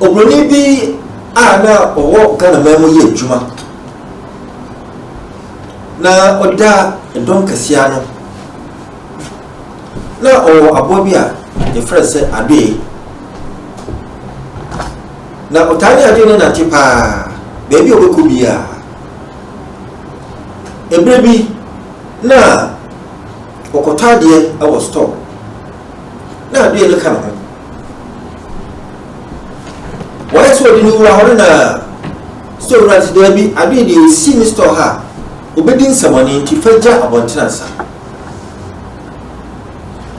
Oburoni bi a na ɔwɔ Ghana man mu yɛ adwuma na ɔda dɔm kɛseɛ ano. Na ɔwɔ aboa bi a yɛfrɛ no sɛ adoe. Na ɔtaa ne adoe no nante paa baabi a ɔbɛkɔ biara. Ɛberɛ bi na ɔkɔtɔ adeɛ wɔ store na adoe no ka ne ho. Wɔyɛ sɛ ɔde no wura hɔ no na store wura no sɛ daabi adoe deɛ ɛsi ne store ha a ɔbɛdi nsɛmɔne nti fa gya abɔnten ansa.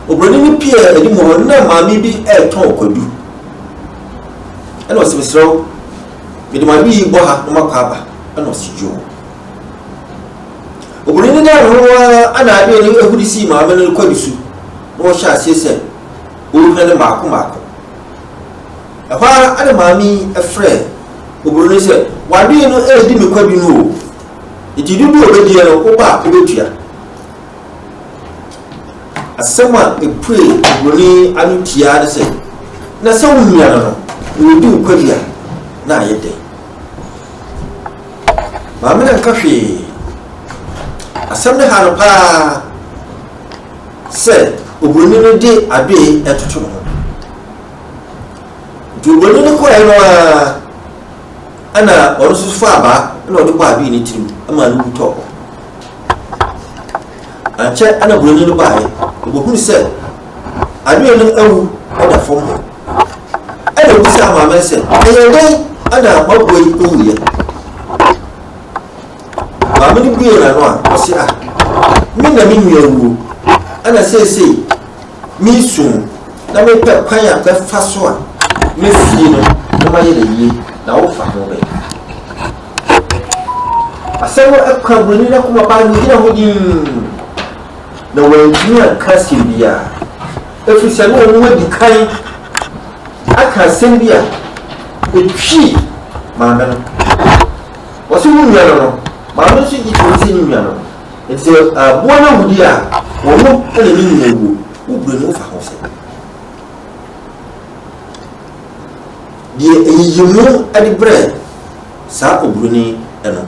Oburoni no pie anim hɔ na maame bi ɛretɔn kwadu. Ɛna ɔsɛ mesrɛ wo mede m'adoe yi bɔ ha na makɔ aba. Ɛna ɔsɛ yoo. Oburoni no dan ne ho ara ana adoe no ahuri sii maame no kwadu so na ɔhyɛ aseɛ sɛ ɔrehwɛ no mmaako mmaako. Ɛhɔ ara na maame yi frɛɛ oburoni no sɛ, W'adoe no redi me kwadu no o, nti dodoɔ a ɔbɛdie no, woba a wobɛtua. Asɛm a ɛpuee oburoni yi ano tiaa ne sɛ, Na sɛ wo nua no no, na ɔdi wo kwadu a, na ayɛ dɛn? Maame no anka hwee. Asɛm no ha no paa. Sɛ oburoni no de adoe retoto ne ho. Nti oburoni no kɔɛ no ara ɛna ɔno nso faa abaa ɛna ɔde bɔ adoe ne tirim ɛma no wu tɔɔ hɔ. Ankyɛ ɛna buroni no baeɛ, ɔbɛhunu sɛ adoe no awu ɛda fam hɔ. Ɛna obisaa maame no sɛ, ɛyɛ dɛn ɛna m'aboa yi owuiɛ? Maame no buee n'ano a, ɔse, Ah, me na me nua wuo, ɛna seesei meresu na mepɛ kwan a mɛfa so a mɛsie no na mayɛ no yie, na wofa ho bɛn? Asɛm no ɛka buroni no akoma paa na ogyina hɔ dinn, na wantumi anka asɛm biara, ɛfiri sɛ na wɔn adi kan aka asɛm bi a ɛtwii maame no. Wɔse wo nua no no, maame nso gye tom sɛ ne nua no no. Enti sɛ aboa no awu deɛ a, ɔno na ne nua wuo. Wo brɛ no wofa ho sɛ. Deɛ ɛyiyimu de brɛ saa oburoni no.